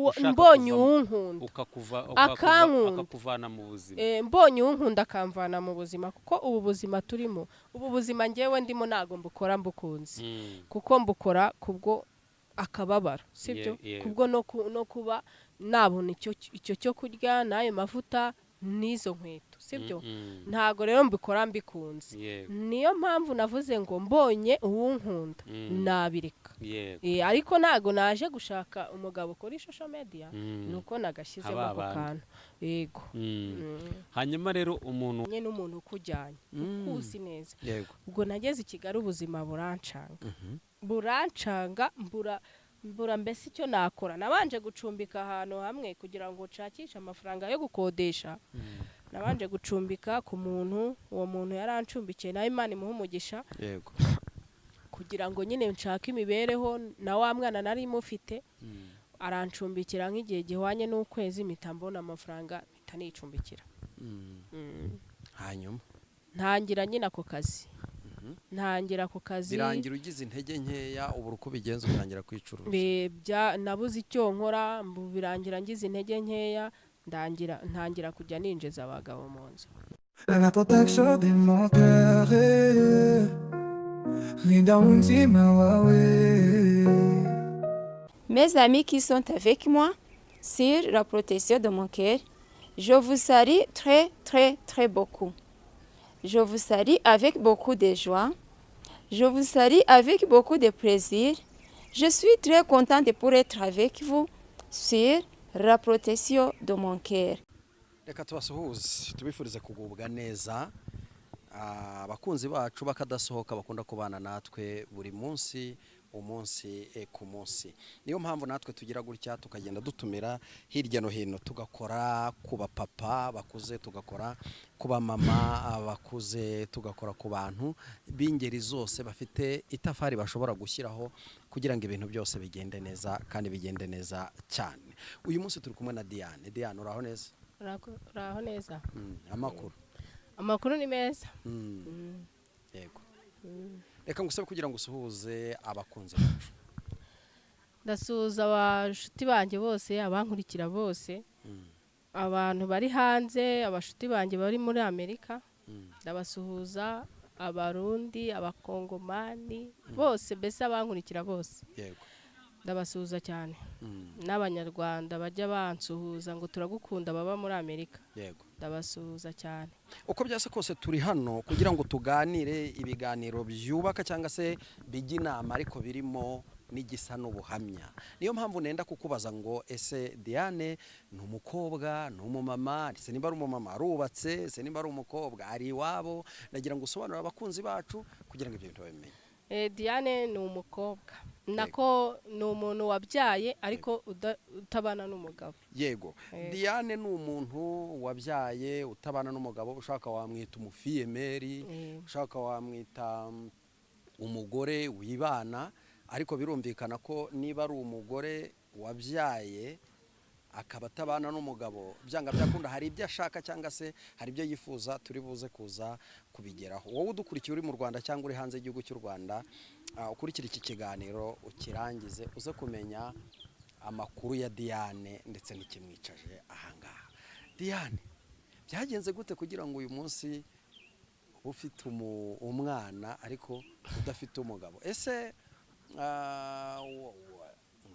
Ushaka Mbonye kuvamo. uwunkunda akankunda. Akakuvana mu buzima. Mbonye uwunkunda akamvana mu buzima, kuko ubu buzima turimo, ubu buzima ngewe ndimo, ntabwo mbukora mbukunze, kuko mbukora kubwo akababaro, sibyo? Yego. Kubwo no kuba nabona icyo cyo kurya n'ayo mavuta n'izo nkweto, sibyo? Ntabwo rero mbikora mbikunze. Niyo mpamvu navuze ngo mbonye uwunkunda nabireka. Ariko ntabwo naje gushaka umugabo kuri social media, nuko nagashyizemo Aba ako bandi. kantu, yego. Hanyuma rero umuntu Nye n'umuntu ukujyanye, ukuzi neza. Ubwo nageze i Kigali, ubuzima burancanga, burancanga, mbura mbese icyo nakora. Nabanje gucumbika ahantu hamwe kugira ngo nshakishe amafaranga yo gukodesha. Nabanje gucumbika ku muntu, uwo muntu yarancumbikiye nawe, Imana imuha umugisha, kugira ngo nyine nshake imibereho na wa mwana nari mufite. Arancumbikira nk'igihe gihwanye n'ukwezi, mpita mbona amafaranga, mpita nicumbikira. Hanyuma? Ntangira nyine ako kazi, ntangira ako kazi. Birangira ugize intege nkeya, ubura uko ubigenza, utangira kwicuruza. Nabuze icyo nkora, birangira ngize intege nkeya, ndangira ntangira kujya ninjiza abagabo mu nzu. La protection de mon cœur, rinda umutima wawe. Mes amis qui sont avec moi sur la protection de mon cœur, je vous salue très, très, très beaucoup. Je vous salue avec beaucoup de joie. Je vous salue avec beaucoup de plaisir. Je suis très contente pour être avec vous sur la protection de mon cœur. Reka tubasuhuze, tubifurize kugubwa neza. Abakunzi bacu bakadasohoka, bakunda kubana natwe buri munsi, umunsi ku munsi. Niyo mpamvu natwe tugira gutya tukagenda dutumira hirya no hino, tugakora ku bapapa bakuze, tugakora ku bamama bakuze, tugakora ku bantu b'ingeri zose bafite itafari bashobora gushyiraho kugira ngo ibintu byose bigende neza kandi bigende neza cyane. Uyu munsi turi kumwe na Diane. Diane, uraho neza? Uraho neza. Amakuru? Amakuru ni meza. Yego, reka ngusabe kugira ngo usuhuze abakunzi bacu. Ndasuhuza abashuti banjye bose, abankurikira bose, abantu bari hanze, abashuti banjye bari muri Amerika, ndabasuhuza, Abarundi, Abakongomani bose, mbese abankurikira bose, ndabasuhuza cyane, n'Abanyarwanda bajya bansuhuza ngo turagukunda, baba muri Amerika, ndabasuhuza cyane. Uko byasa kose turi hano kugira ngo tuganire ibiganiro byubaka cyangwa se bijya inama, ariko birimo n'igisa n'ubuhamya. Niyo mpamvu nenda kukubaza ngo: ese Diane ni umukobwa, ni umumama? Ese nimba ari umumama arubatse? Ese nimba ari umukobwa ari iwabo? Ndagira ngo usobanurire abakunzi bacu kugira ngo ibyo bintu babimenye. Diane ni umukobwa, nako ni umuntu wabyaye ariko utabana n'umugabo. Diane ni umuntu wabyaye utabana n'umugabo. Ushaka wamwita umufille-mère, ushaka wamwita umugore wibana, ariko birumvikana ko niba ari umugore wabyaye akaba atabana n'umugabo, byanga byakunda hari ibyo ashaka cyangwa se hari ibyo yifuza. Turi buze kuza kubigeraho. Wowe udukurikiye uri mu Rwanda cyangwa uri hanze y'igihugu cy'u Rwanda, ukurikira iki kiganiro ukirangize, uze kumenya amakuru ya Diane ndetse n'ikimwicaje ahangaha. Diane, byagenze gute kugira ngo uyu munsi ube ufite umwana ariko udafite umugabo? Ese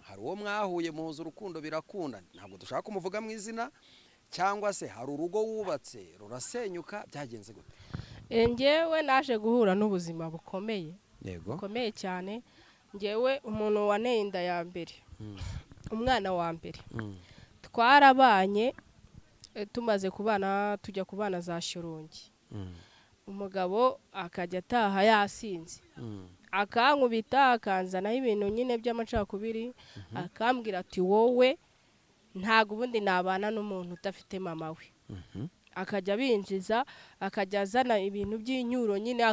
hari uwo mwahuye muhuza urukundo birakunda, ntabwo dushaka kumuvuga mu izina, cyangwa se hari urugo wubatse rurasenyuka? Byagenze gute? Njyewe naje guhura n'ubuzima bukomeye, bukomeye cyane. Njyewe umuntu waneye inda ya mbere, umwana wa mbere, twarabanye. Tumaze kubana, tujya kubana za Shyorongi, umugabo akajya ataha yasinze, akankubita, akanzanaho ibintu nyine by'amacakubiri, akambwira ati: "Wowe ntabwo ubundi nabana n'umuntu udafite mama we." Akajya abinjiza, akajya azana ibintu by'inyuro nyine,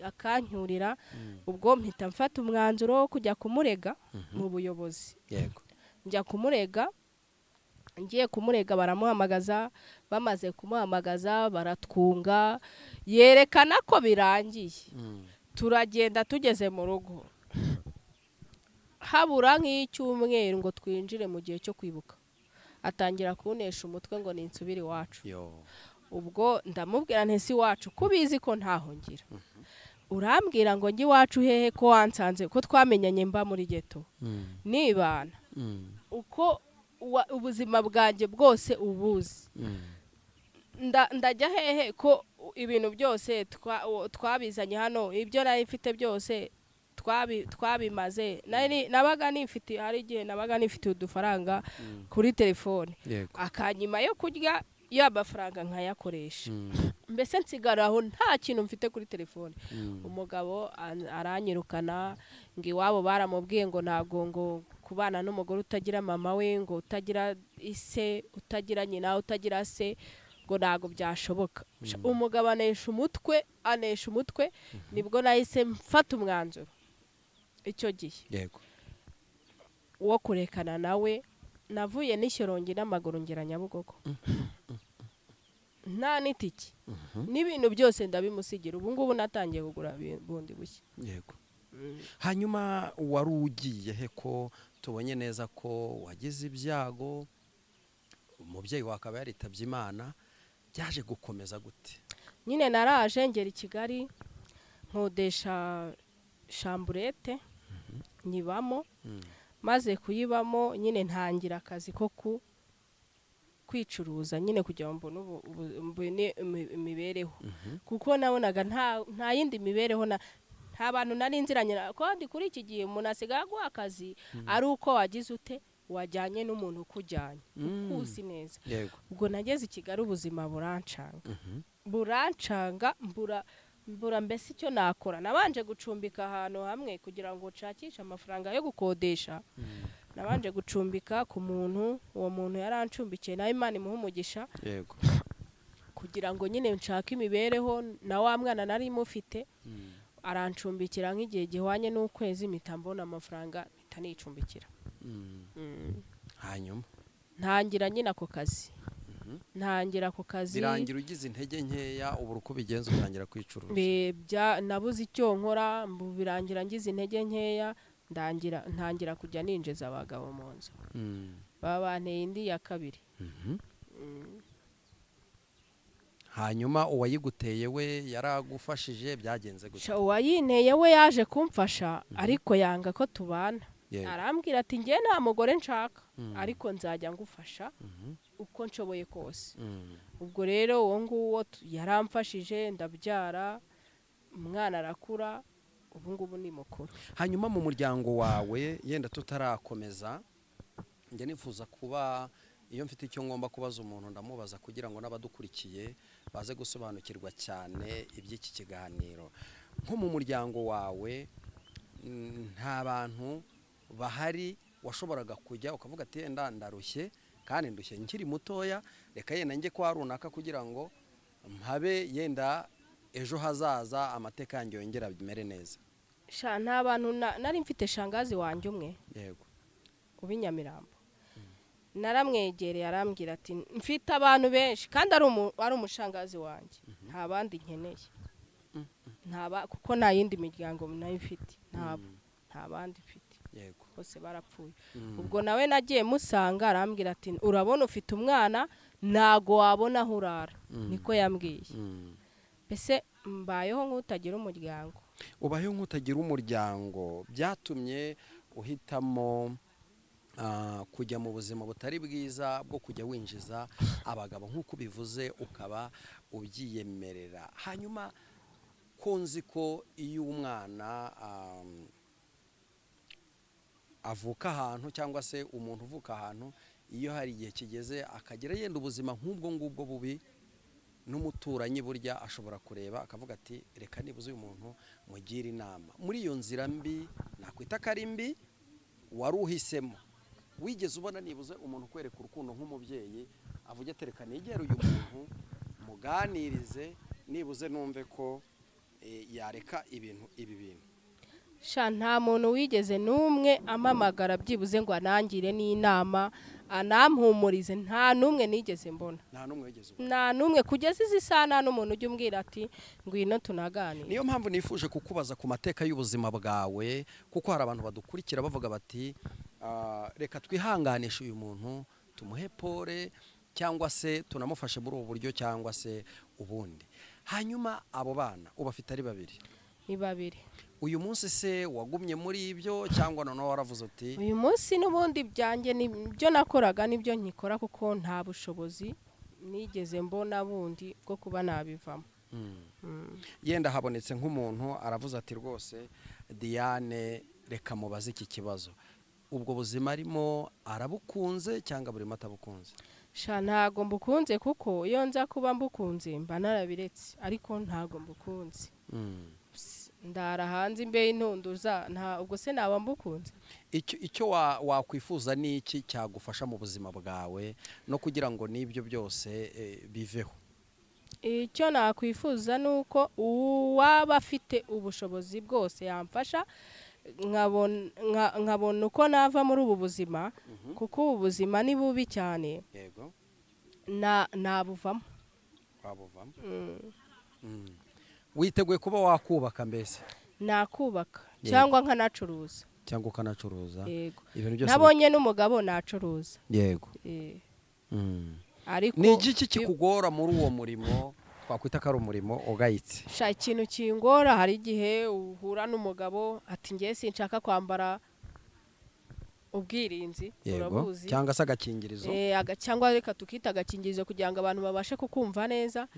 akancyurira. Ubwo mpita mfata umwanzuro wo kujya kumurega mu buyobozi. Njya kumurega. Ngiye kumurega baramuhamagaza. Bamaze kumuhamagaza baratwunga, yerekana ko birangiye, turagenda. Tugeze mu rugo Habura nk'icyumweru ngo twinjire mu gihe cyo kwibuka, atangira kunesha umutwe ngo ninsubire iwacu. Yo. Ubwo ndamubwira nti: "Si iwacu, ko ubizi ko ntaho ngira, urambwira ngo njye iwacu hehe, ko wansanze, ko twamenyanye mba muri ghetto nibana, uko ubuzima bwanjye bwose ubuzi, ndajya hehe ko ibintu byose twabizanye hano, ibyo nari mfite byose twabimaze. Nabaga nifitiye, hari igihe nabaga nifitiye udufaranga kuri telefone, akanyima yo kurya, ya mafaranga nkayakoresha, mbese nsigara aho nta kintu mfite kuri telefone." Umugabo aranyirukana ngo iwabo baramubwiye ngo ntabwo ngo kubana n'umugore utagira mama we, ngo utagira ise, utagira nyina, utagira se, ngo ntabwo byashoboka. Umugabo anesha umutwe, anesha umutwe. Nibwo nahise mfata umwanzuro icyo gihe wo kurekana nawe. Navuye n'Ishyorongi n'amaguru ngera Nyabugogo, nta n'itiki, n'ibintu byose ndabimusigira. Ubu ngubu natangiye kugura bundi bushya. Yego. Hanyuma wari ugiye he, ko tubonye neza ko wagize ibyago, umubyeyi wawe akaba yaritabye Imana? Byaje gukomeza gute? Nyine naraje ngera i Kigali, nkodesha chambrette nyibamo. Maze kuyibamo nyine ntangira akazi ko kwicuruza nyine kugira ngo mbone mbone imibereho, kuko nabonaga nta yindi mibereho, nta bantu nari nziranye kandi kuri iki gihe umuntu asigaye aguha akazi ari uko wagize ute, wajyanye n'umuntu ukujyanye ukuzi neza. Ubwo nageze i Kigali, ubuzima burancanga, burancanga, mbura mbese icyo nakora. Nabanje gucumbika ahantu hamwe kugira ngo nshakishe amafaranga yo gukodesha. Nabanje gucumbika ku muntu, uwo muntu yarancumbikiye nawe, Imana imuha umugisha, kugira ngo nyine nshake imibereho na wa mwana nari mufite. Arancumbikira nk'igihe gihwanye n'ukwezi, mpita mbona amafaranga, mpita nicumbikira. Hanyuma? Ntangira nyine ako kazi, ntangira ako kazi. Birangira ugize intege nkeya, ubura uko ubigenza, utangira kwicuruza. Nabuze icyo nkora, birangira ngize intege nkeya, ndangira ntangira kujya ninjiza abagabo mu nzu, baba banteye indi ya kabiri. Hanyuma uwayiguteye we yaragufashije? Byagenze gute? Sha, uwayinteye we yaje kumfasha, ariko yanga ko tubana. Arambwira ati: "Njye nta mugore nshaka, ariko nzajya ngufasha uko nshoboye kose." Ubwo rero uwo nguwo yaramfashije, ndabyara, umwana arakura, ubu ngubu ni mukuru. Hanyuma mu muryango wawe, yenda tutarakomeza, njya nifuza kuba iyo mfite icyo ngomba kubaza umuntu ndamubaza, kugira ngo n'abadukurikiye baze gusobanukirwa cyane iby'iki kiganiro. Nko mu muryango wawe, nta bantu bahari washoboraga kujya ukavuga ati: "Yenda ndarushye kandi ndushye nkiri mutoya, reka yenda njye kwa runaka kugira ngo mpabe, yenda ejo hazaza amateka yanjye yongera bimere neza"? Sha, nta bantu nari mfite. Shangazi wanjye umwe uba i Nyamirambo, naramwegereye, arambwira ati: "Mfite abantu benshi," kandi ari umushangazi wanjye, "nta bandi nkeneye." Kuko nta yindi miryango nayo mfite, ntabo, nta bandi mfite, bose barapfuye. Ubwo nawe nagiye musanga, arambwira ati: "Urabona ufite umwana, ntago wabona aho urara." Niko yambwiye. Mbese mbayeho nk'utagira umuryango. Ubayeho nk'utagira umuryango. Byatumye uhitamo kujya mu buzima butari bwiza bwo kujya winjiza abagabo, nk'uko ubivuze ukaba ubyiyemerera. Hanyuma ko nzi ko iyo umwana avuka ahantu, cyangwa se umuntu uvuka ahantu, iyo hari igihe kigeze akagira yenda ubuzima nk'ubwo ngubwo bubi, n'umuturanyi burya ashobora kureba akavuga ati: "Reka nibuze uyu muntu mugire inama." Muri iyo nzira mbi, nakwita ko ari mbi, wari uhisemo, wigeze ubona nibuze umuntu ukwereka urukundo nk'umubyeyi, avuge ati: "Reka nigere uyu muntu muganirize, nibuze numve ko yareka ibintu ibi bintu"? Sha, nta muntu wigeze n'umwe amamagara byibuze ngo anangire n'inama. anampumurize, nta n'umwe nigeze mbona. Nta n'umwe wigeze ubona? Nta n'umwe kugeza izi saha, nta n'umuntu ujya umbwira ati ngwino tunaganire. Niyo mpamvu nifuje kukubaza ku mateka y'ubuzima bwawe, kuko hari abantu badukurikira bavuga bati: "Reka twihanganishe uyu muntu, tumuhe pole, cyangwa se tunamufashe muri ubu buryo cyangwa se ubundi." Hanyuma abo bana ubafite ari babiri? Ni babiri. Uyu munsi se wagumye muri ibyo, cyangwa noneho waravuze uti? Uyu munsi n'ubundi byanjye nibyo nakoraga nibyo nkikora, kuko nta bushobozi nigeze mbona bundi bwo kuba nabivamo. Yenda habonetse nk'umuntu aravuze ati: "Rwose Diane, reka mubaze iki kibazo, ubwo buzima arimo arabukunze cyangwa burimo atabukunze?" Sha, ntago mbukunze, kuko iyo nza kuba mbukunze mba narabiretse, ariko ntago mbukunze. Ndara hanze imbeho intunduza, nta ubwo se naba mbukunze? Icyo wakwifuza ni iki cyagufasha mu buzima bwawe no kugira ngo n'ibyo byose biveho? Icyo nakwifuza ni uko uwaba afite ubushobozi bwose yamfasha nkabona uko nava muri ubu buzima, kuko ubu buzima ni bubi cyane. Nabuvamo. Wabuvamo. Witeguye kuba wakubaka mbese? Nakubaka cyangwa nkanacuruza. Cyangwa ukanacuruza? Yego. Ibintu byose. Nabonye n'umugabo nacuruza. Ariko Ni igiki kikugora muri uwo murimo twakwita ko ari umurimo ugayitse? Sha, ikintu kingora, hari igihe uhura n'umugabo ati: "Ngiye sinshaka kwambara ubwirinzi." Urabuzi. Cyangwa se agakingirizo. Cyangwa reka tukita agakingirizo kugira ngo abantu babashe kukumva neza.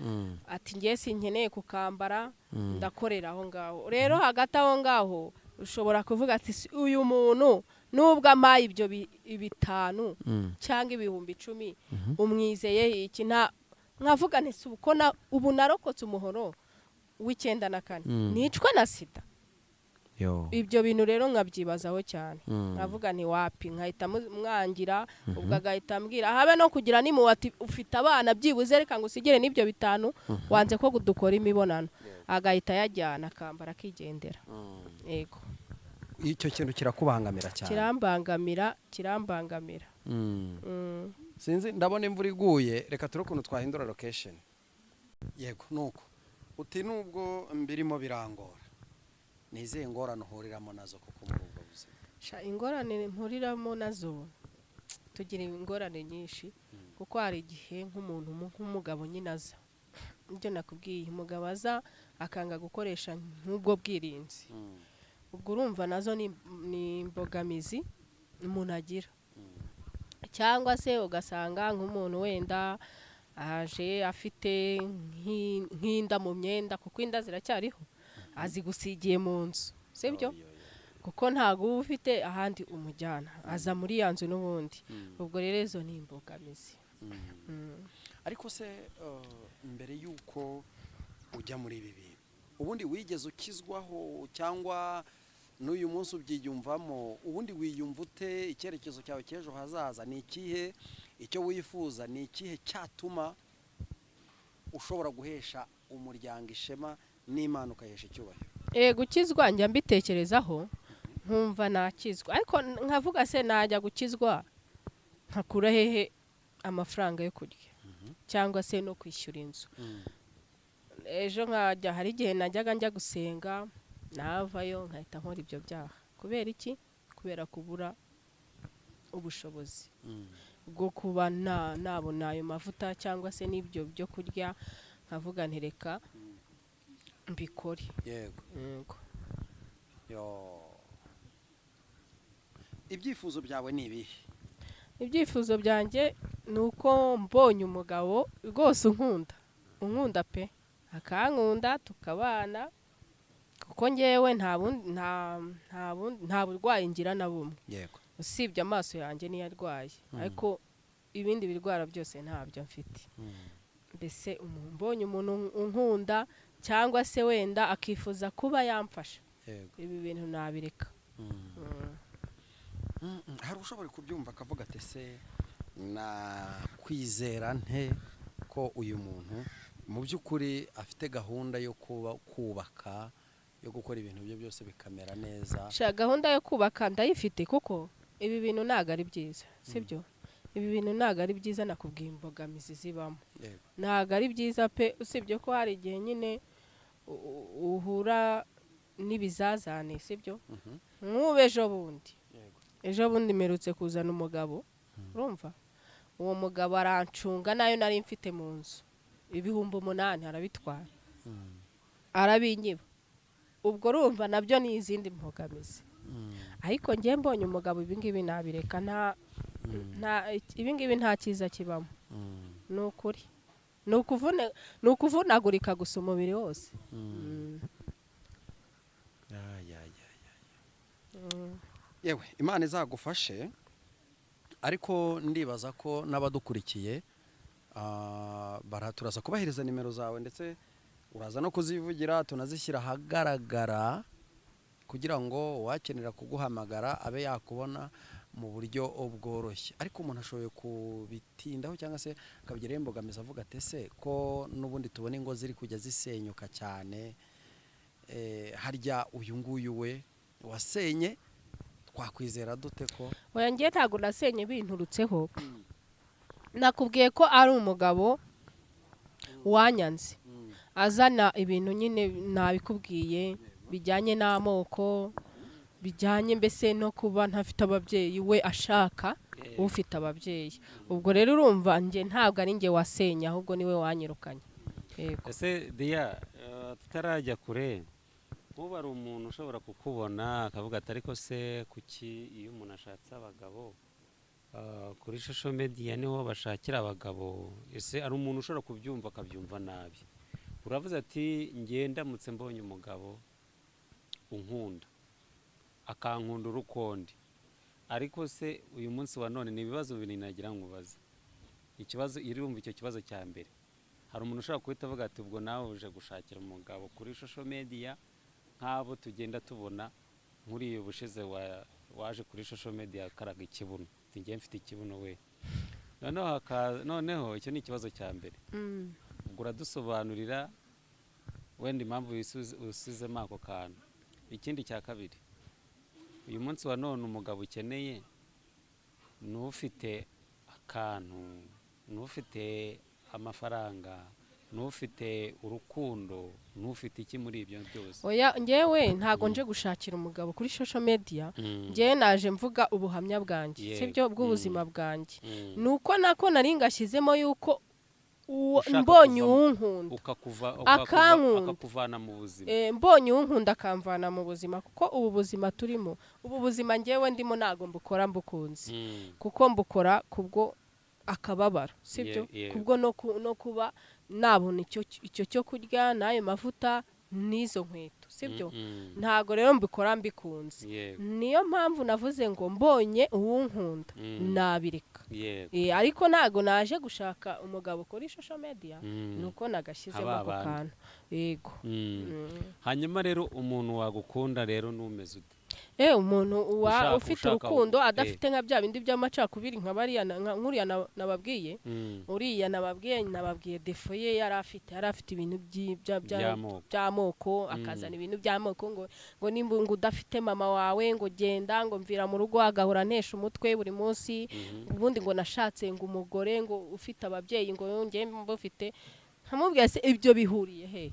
Ati: "Ngiye sinkeneye kukambara, ndakorera aho ngaho." Rero hagati aho ngaho ushobora kuvuga ati: "Si uyu muntu nubwo ampaye ibyo 5 cyangwa 10,000, umwizeye iki?" Nta nkavuga nti: "Si uko ubu narokotse umuhoro w'94, nicwe na sida?" Yo. Ibyo bintu rero nkabyibazaho cyane. Nkavuga nti wapi, nkahita mwangira. Ubwo agahita ambwira habe no kugira nimuwe ati: "Ufite abana, byibuze reka ngo usigire n'ibyo 5, wanze ko dukora imibonano." Agahita ayajyana, akambara, akigendera. Yego. Icyo kintu kirakubangamira cyane? Kirambangamira, kirambangamira. Sinzi, ndabona imvura iguye, reka turebe ukuntu twahindura location. Yego, nuko uti nubwo mbirimo birangora, ni izihe ngorane uhuriramo nazo kuko muri ubwo buzima? Sha, ingorane mpuriramo nazo, tugira ingorane nyinshi, kuko hari igihe nk'umuntu nk'umugabo nyine aza, ibyo nakubwiye, umugabo aza akanga gukoresha nk'ubwo bwirinzi. Ubwo urumva nazo ni imbogamizi umuntu agira. Cyangwa se ugasanga nk'umuntu wenda aje afite nk'inda mu myenda, kuko inda ziracyariho, azigusigiye mu nzu, sibyo? Kuko ntabwo uba ufite ahandi umujyana, aza muri ya nzu n'ubundi. Ubwo rero izo ni imbogamizi. Ariko se mbere y'uko ujya muri ibi bintu, ubundi wigeze ukizwaho, cyangwa n'uyu munsi ubyiyumvamo? Ubundi wiyumva ute? Icyerekezo cyawe cy'ejo hazaza ni ikihe? Icyo wifuza ni ikihe cyatuma ushobora guhesha umuryango ishema n'Imana ukayihesha icyubahiro? Gukizwa njya mbitekerezaho, nkumva nakizwa, ariko nkavuga: "Se najya gukizwa nkakura hehe amafaranga yo kurya cyangwa se no kwishyura inzu?" Ejo nkajya, hari igihe najyaga njya gusenga, navayo nkahita nkora ibyo byaha. Kubera iki? Kubera kubura ubushobozi bwo kuba nabona ayo mavuta cyangwa se n'ibyo byo kurya, nkavuga nti: "Reka mbikore." Yego. Yo. Ibyifuzo byawe ni ibihe? Ibyifuzo byanjye ni uko mbonye umugabo rwose unkunda, unkunda pe, akankunda tukabana, kuko ngewe nta bundi nta burwayi ngira na bumwe. Usibye amaso yanjye niyo arwaye, ariko ibindi birwara byose ntabyo mfite. Mbese mbonye umuntu unkunda, cyangwa se wenda akifuza kuba yamfasha, ibi bintu nabireka. Hari ushobora kubyumva akavuga ati: "Se nakwizera nte ko uyu muntu mu by'ukuri afite gahunda yo kuba kubaka, yo gukora ibintu bye byose bikamera neza?" Sha, gahunda yo kubaka ndayifite, kuko ibi bintu ntabwo ari byiza, sibyo? Ibi bintu ntabwo ari byiza, nakubwiye imbogamizi zibamo. Yego. Ntabwo ari byiza pe, usibye ko hari igihe nyine uhura n'ibizazane, sibyo? Nk'ubu ejo bundi, Yego. ejo bundi mperutse kuzana umugabo, urumva uwo mugabo arancunga nayo nari mfite mu nzu 8000 arabitwara, arabinyiba. Ubwo urumva nabyo ni izindi mbogamizi. Ariko njye mbonye umugabo ibingibi nabireka, nta ibingibi nta cyiza kibamo. Ni ukuri, ni ukuvunagurika gusa umubiri wose. Ya, ya, ya, ya. Yewe, Imana izagufashe, ariko ndibaza ko n'abadukurikiye turaza kubahereza nimero zawe, ndetse uraza no kuzivugira tunazishyira ahagaragara kugira ngo uwakenera kuguhamagara abe yakubona mu buryo bworoshye. Ariko umuntu ashoboye kubitindaho cyangwa se akabigiraho imbogamizi, avuga ati: "Ese ko n'ubundi tubona ingo ziri kujya zisenyuka cyane, harya uyu nguyu we wasenye twakwizera dute ko?" Oya, njye ntabwo nasenye binturutseho. Nakubwiye ko ari umugabo wanyanze, azana ibintu nyine nabikubwiye bijyanye n'amoko, bijyanye mbese no kuba ntafite ababyeyi, we ashaka ufite ababyeyi. Ubwo rero urumva njye ntabwo ari njye wasenye, ahubwo niwe wanyirukanye. Yego. Ese Diya, tutarajya kure, nk'ubu hari umuntu ushobora kukubona akavuga ati: "Ariko se kuki iyo umuntu ashatse abagabo, kuri social media niho bashakira abagabo?" Ese hari umuntu ushobora kubyumva akabyumva nabi? Uravuze ati: "Njye ndamutse mbonye umugabo unkunda, akankunda urukundi." Ariko se uyu munsi wa none ni ibibazo bibiri nagira ngo ubaze. Ikibazo irumva, icyo kibazo cya mbere, hari umuntu ushobora guhita avuga ati: "Ubwo nawe uje gushakira umugabo kuri social media nk'abo tugenda tubona nk'uriya ubushize waje kuri social media akaraga ikibuno, ati: 'Njye mfite ikibuno we.'" Noneho icyo ni ikibazo cya mbere. Ubwo uradusobanurira wenda impamvu usizemo ako kantu. Ikindi cya kabiri, uyu munsi wa none umugabo ukeneye ni ufite akantu, ni ufite amafaranga, ni ufite urukundo, ni ufite iki muri ibyo byose? Oya, njyewe ntago nje gushakira umugabo kuri social media. Njyewe naje mvuga ubuhamya bwanjye, sibyo, bw'ubuzima bwanjye. Nuko nako nari ngashyizemo yuko Ushaka mbonye kuvamo. uwunkunda Ukakuva akankunda. Akakuvana mu buzima. Mbonye uwunkunda akamvana mu buzima, kuko ubu buzima turimo, ubu buzima njyewe ndimo, ntago mbukora mbukunze, kuko mbukora kubwo akababaro, sibyo? Yego. Kubwo no kuba nabona icyo cyo kurya n'ayo mavuta n'izo nkweto, sibyo? Ntago rero mbikora mbikunze. Niyo mpamvu navuze ngo mbonye uwunkunda nabireka. Ariko ntago naje gushaka umugabo kuri social media. Nuko nagashyizemo Aba ako bandi. kantu, yego. Hanyuma rero umuntu wagukunda rero numeze ute? Umuntu ufite urukundo, adafite nka bya bindi by'amacakubiri, nka bariya nk'uriya nababwiye. Uriya nababwiye défaut ye yari afite ibintu By'amoko. by'amoko, akazana ibintu by'amoko ngo nimba ngo udafite mama wawe ngo genda, ngo mvira mu rugo, agahora antesha umutwe buri munsi. Ubundi ngo nashatse ngo umugore ngo ufite ababyeyi, ngo njye mbufite. Nkamubwira: "Se ibyo bihuriye hehe?"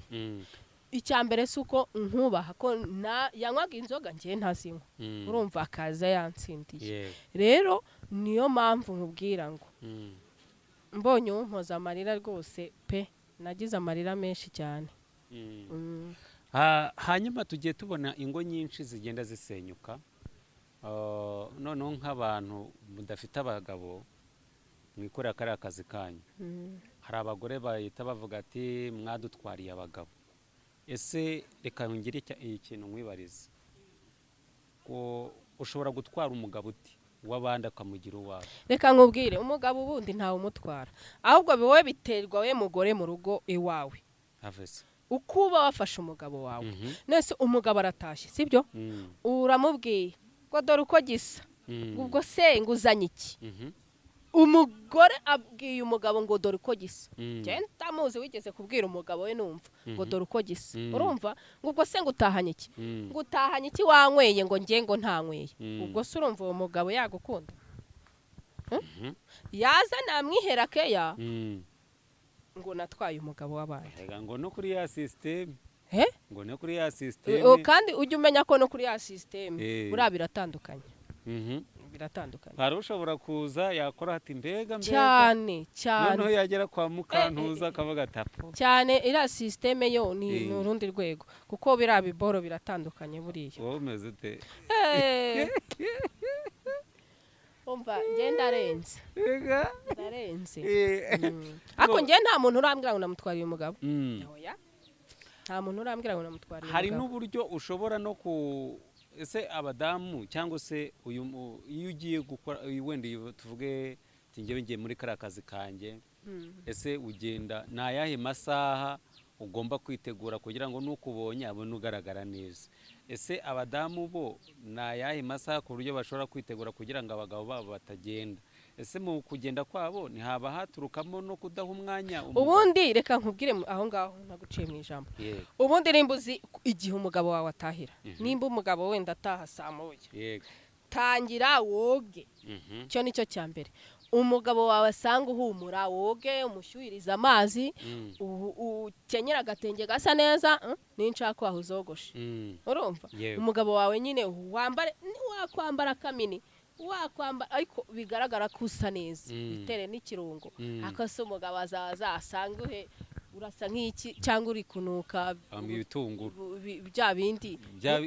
Icya mbere si uko nkubaha ko yanywaga inzoga, njye ntazinywa. Urumva akaza yansindiye. Rero niyo mpamvu nkubwira ngo mbonye umpoza amarira rwose pe, nagize amarira menshi cyane. Hanyuma tugiye tubona ingo nyinshi zigenda zisenyuka. Noneho nk'abantu mudafite abagabo mwikorera kariya kazi kanyu, hari abagore bahita bavuga ati: "Mwadutwariye abagabo." Ese reka ngire ikintu nkwibarize, ko ushobora gutwara umugabo uti w'abandi akamugira uwawe? Reka nkubwire, umugabo ubundi ntawe umutwara, ahubwo wowe biterwa we mugore mu rugo iwawe Avese. uko uba wafashe umugabo wawe. Nese umugabo aratashye, sibyo? Uramubwiye ngo dore uko gisa, ubwo se nguzanye iki? Umugore abwiye umugabo ngo dore uko gisa. Njye ndamuzi wigeze kubwira umugabo we, numva ngo dore uko gisa. Urumva ngo ubwo se ngo utahanye iki? Ngo utahanye iki wanyweye, ngo njye ngo ntanyweye. Ubwo se urumva uwo mugabo yagukunda? Yaza namwihera keya ngo natwaye umugabo w'abandi. Erega ngo no kuri ya système, Eh? ngo no kuri ya système. Kandi ujye umenya ko no kuri ya système buriya biratandukanye. Biratandukanye. Hari ushobora kuza yakora ati mbega mbega, cyane cyane. Noneho yagera kwa Mukantuza akavuga ati apo. Cyane, iriya système yo ni ni urundi rwego, kuko biriya biboro biratandukanye buriya. Wowe umeze ute? Umva, njye ndarenze. Ega. Ndarenze. Ariko njye nta muntu urambwira ngo namutwariye umugabo. Oya, nta muntu urambwira ngo namutwariye Hari umugabo. n'uburyo ushobora no ku ese abadamu cyangwa se uyu iyo ugiye gukora uyu wenda iyo tuvuge ati njyewe ngiye muri kariya kazi kanjye, ese ugenda ni ayahe masaha ugomba kwitegura kugira ngo n'ukubonye abone ugaragara neza? Ese abadamu bo ni ayahe masaha ku buryo bashobora kwitegura kugira ngo abagabo babo batagenda? Ese mu kugenda kwabo ntihaba haturukamo no kudaha umwanya umugabo? Ubundi reka nkubwire aho ngaho naguciye mu ijambo. Ubundi nimba uzi igihe umugabo wawe atahira, nimba umugabo wenda ataha saa 1, tangira woge. Icyo ni cyo cya mbere. Umugabo wawe asanga uhumura, woge, umushyuhirize amazi, ukenyere agatenge gasa neza, ninshaka waho uzogoshe. Urumva? Yego. Umugabo wawe nyine wambare, wakwambara akamini, wakwambara, ariko bigaragara ko usa neza, bitere n'ikirungo. Akase umugabo azaza asange uhe urasa nk'iki cyangwa uri kunuka Ibitunguru. Bya bindi.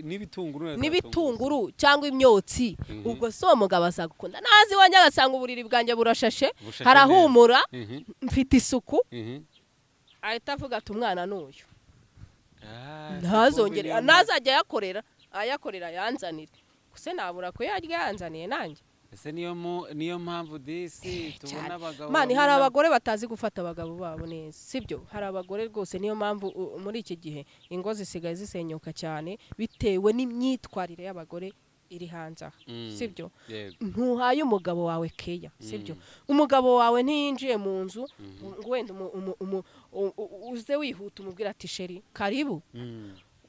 N'ibitunguru. N'ibitunguru cyangwa imyotsi. Ubwo si uwo mugabo azagukunda? Nazi iwanjye agasanga uburiri bwanjye burashashe, Bushashe. harahumura, mfite isuku, ahita avuga ati umwana ni uyu. Ntazongere, ntazajya ayakorera ayanzanire, gusa nabura kuyarya yanzaniye nanjye. Ese niyo mpamvu disi tubona Cyane. abagabo Mani, bamwe hari abagore batazi gufata abagabo babo neza, sibyo? Hari abagore rwose, niyo mpamvu muri iki gihe ingo zisigaye zisenyuka cyane, bitewe n'imyitwarire y'abagore iri hanze aha, sibyo? Yego. Ntuhaye umugabo wawe keya, sibyo? Umugabo wawe ntiyinjiye mu nzu ngo wenda uze wihuta umubwira ati chéri, karibu,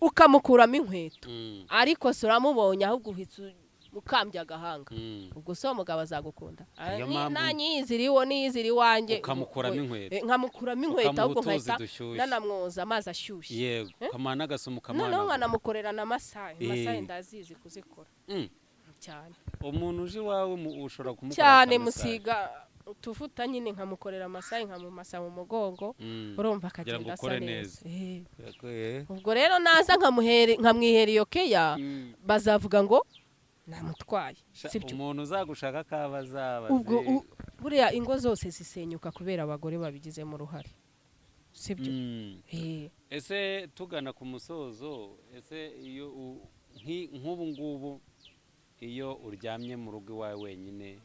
ukamukuramo inkweto. Ariko se uramubonye, ahubwo uhita ukambya agahanga. Ubwo se uwo mugabo azagukunda? Niyo mpamvu- Nanyiyizira iwo, niyizira iwanjye. Ukamukuramo inkweto. Nkamukuramo inkweto, Ukamuha ahubwo utuzi nkahita dushyushye. nanamwoza amazi ashyushye. Yego, ukamuha n'agasumo, Noneho ukamuhanagura. nkanamukorera na massage. Massage ndazizi kuzikora cyane. Umuntu uje iwawe ushobora kumukorera Cyane. aka massage? Musiga utuvuta nyine, nkamukorera massage, nkamumasa mu mugongo. Urumva, Kugira ngo akagenda asa ukore neza. neza. Yego, eh. Ubwo rero naza nkamwihera iyo keya, bazavuga ngo namutwaye, sibyo? Umuntu uzagushaka kaba azaba Ubwo buriya ingo zose zisenyuka kubera abagore babigizemo uruhare, sibyo? Ese tugana ku musozo, ese iyo nk'ubu ngubu iyo uryamye mu rugo iwawe wenyine,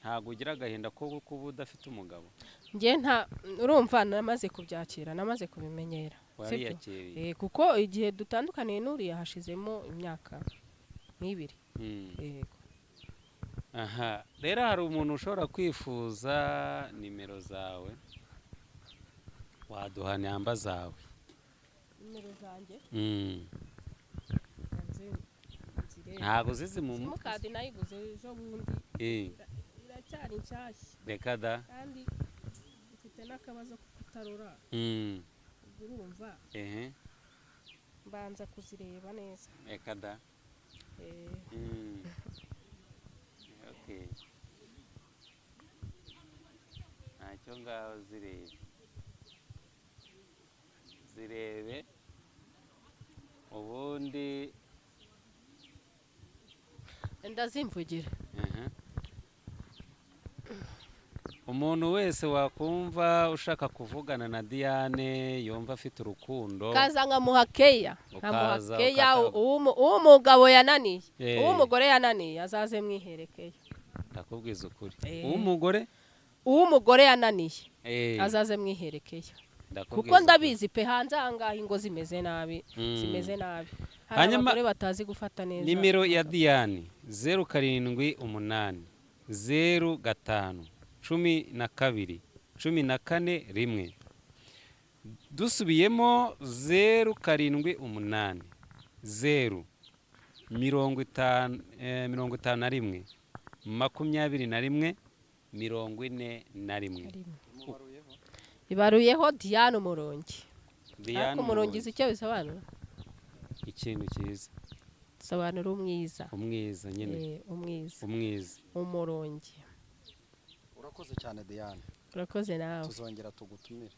ntabwo ugira agahinda ko kuba udafite umugabo? Njye nta, urumva namaze kubyakira, namaze kubimenyera, sibyo? Wariyakiriye. Kuko igihe dutandukaniye n'uriya hashizemo imyaka nk'ibiri. Yego. Aha rero hari umuntu ushobora kwifuza nimero zawe, waduha namba zawe? Nimero zanjye? Ntabwo uzizi mu mutwe? Simukadi nayiguze ejo bundi, iracyari nshyashya. Reka da! Kandi mfite n'akabazo ko kutarora. Ubwo urumva, mbanza kuzireba neza. Reka da! Okay. Ntacyo, ngaho zirebe, zirebe ubundi. Ndazimvugira. Umuntu wese wakumva ushaka kuvugana na Diane, yumva afite urukundo, Kaza nkamuha keya, nkamuha Ukaza keya. Uw'umugabo yananiye, uw'umugore yananiye, azaze mwihere keya. Ndakubwiza ukuri, uw'umugore Uw'umugore yananiye, azaze mwihere keya, Ndakubwiza kuko ukuri. ndabizi pe, hanze ahangaha ingo zimeze nabi, zimeze nabi. Hari Hanyuma, abagore batazi gufata neza nimero ya abagabo. Diane, 0780512141. Dusubiyemo, 0780 50 51. 21 41. Ibaruyeho Diane Umurongi. Diane. Ariko umurongi uzi icyo bisobanura? Ikintu cyiza. Bisobanura umwiza. Umwiza nyine. Umwiza. Umwiza. Umurongi. Urakoze cyane, Diane. Urakoze nawe. Tuzongera tugutumire.